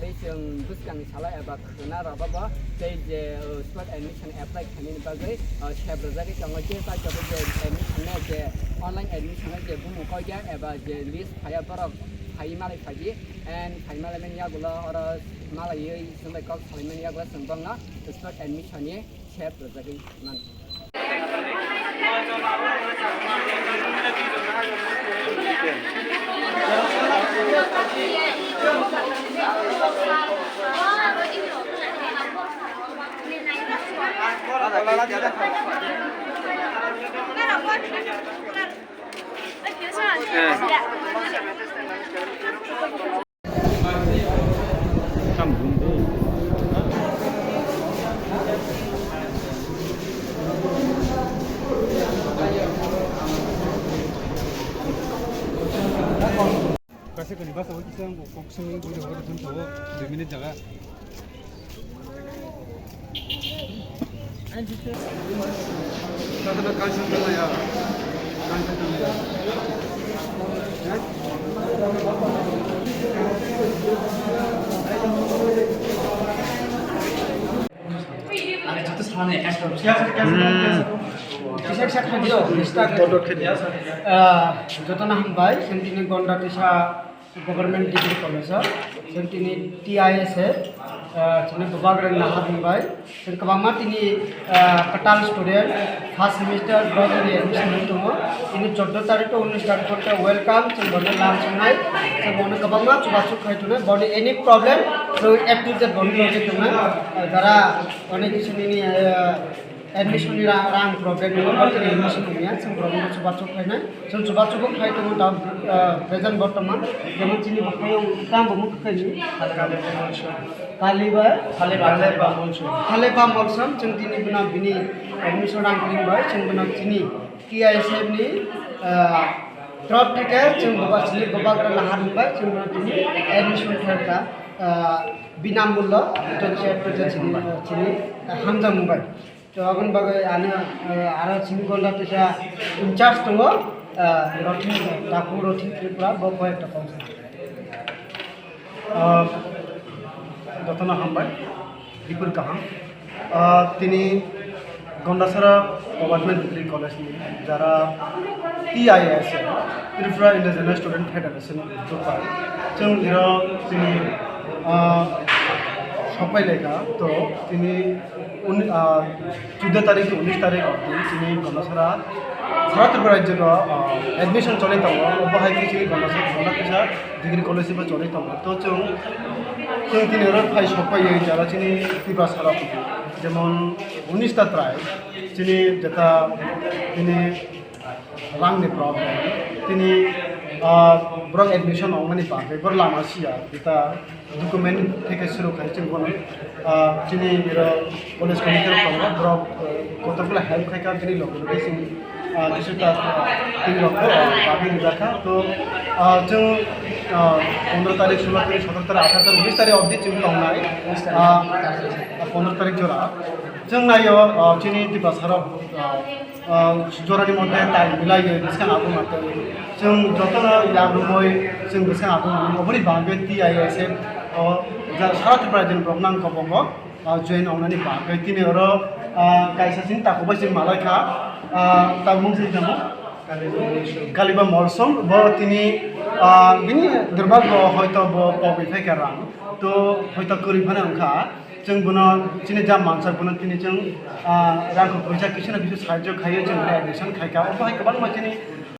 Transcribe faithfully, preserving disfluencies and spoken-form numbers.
Tei chwng bwskangni salo eba khwna rwbago tei je, uh, spot admission apply khainani bagwi, uh, sep rwjagwi tongo. Je paithago je admission no je online admission no je bumung koiya eba je list phaiya borok phaiwi malai phaidi and phai malai mani yagulo oro malaiwi chwng bai kok salai mani yagulo chwng bongno spot admission ni sep rwjagwi mano. Kaisa kani basa o kisa ang kok simi bui rok thum thago dui minute jaga. Hmm. Ah, jotono hambai, sentini Gonda Tisa Government Degree College o, sentini T I S F, ah, chini bubagra nahar hambai. Chwng kwbangma tini, ah, kwtal student first semester bro tini admission wngwi tongo. Tini chordo tarik to unis tarik to welcome, chwng bono lam songnai, chwng bono kwbangma chubachu khai tongnai, boni any problem, chwng A to Z boni logi tongnai. Ah, jara onek kisu nini, ah, admission ni ra-, rang problem ni, boni admission wngya, chwng bono chubachu khainai. Chwng chubachu bo khai tongo da, ah, present bortoman. Jemon chini bo khai tang bo mukha khai ni. Kaliba. Kaliba Molsom. Kaliba Molsom, chwng tini bwno bini admission rang ring bai, chwng bwno chini T I S F ni, ah, trop theke chwng boba chini boba gra nahar bai, chwng bwno tini admission khlai kha, ah, binamullo, to chini, chini hamjak bai. To aboni bagwi ano, eh, aro chini Gonda Tisa in charge tongo, eh, Rothin, Taku Rothin Tripura, bo koi ekta kok. Ah, jotono hambai, dipur kaham. Ah, tini Gondasara Government Degree College ni jara T I S, Tripura Indigenous Student Federation, Dubai. Chwng iro chini, ah, sopai lekha, to tini Uni-, ah, chuddo tarik to unis tarik obdi chini Gondasara, Sara Tripura rajyo o, ah, admission choli tongo. Obo hai khe chini Gondasara, Gonda Tisa Degree College bo choli tongo. To chwng, chwng tini oro phai sok pai jara chini Tiprasarok, jemon unis ta trai chini jeta tini rangni problem. Tini, ah, borok admission ongmani bagwi borok lama siya, jeta document theke suru khai chwng bono, ah, chini iro college committee rok tongo, borok, eh, kotor kula help khai kha, bini loge loge chwng, ah, kisu ta, ah, tini rok, ah, bagwi rijak kha. To, ah, chwng, ah, pondro tarik, sulo tarik, sotoro tarik, atharo tarik, unis tarik obdi chwng tongnai, ah, pondro tarik jora. Chwng naio, ah, chini Tiprasarok, ah, ah, jorani moddhe tai milaiwi bwskang abo matwi. Chwng jotono yak rwmwi chwng bwskang abo mano. Oboni bagwi T I S F o ja-, Sara Tripura rajyoni borok nang kobongo, ah, join wngnani bagwi. Tini oro, ah, kaisa chini takhuk bai chwng malai kha, ah, tabuk mung se tamo? Kaliba Molsom. Bo tini, ah, bini durbhagyo hoito bo pogwi phaikha rang. To hoito kwrwi phano wngkha. Chwng bono chini ja mansak bono tini chwng, ah, rang kok phaisa kisu na kisu sahajyo khaiwi chwng admission khaikha. Obo hai kwbangma chini